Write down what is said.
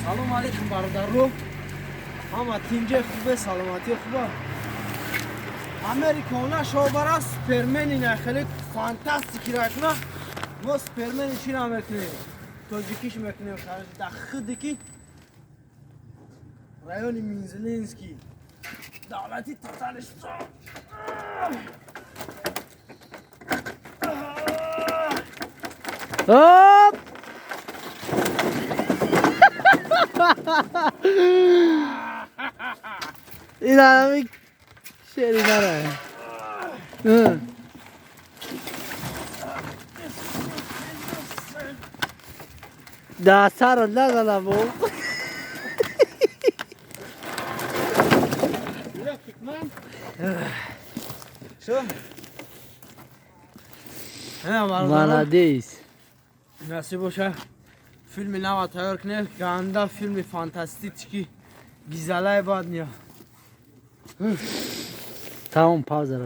Салом алейкум, бародаро. Ҳама тинҷе, хубе, саломатӣ хуба. Америкона шобара супермени на хеле фантастики ракна. Мо супермени чӣ намекунем? Тоҷикиш мекунем, да худи ки райони Мензелинский, давлати Татаристон. Оп! Ин ҳами шери нара. Да сара назанам. Всё? Молодец. Насиб боша, филми нава тайёр кунем, ганда филми фантастический гизалай бад меяд. Тамом, пауза.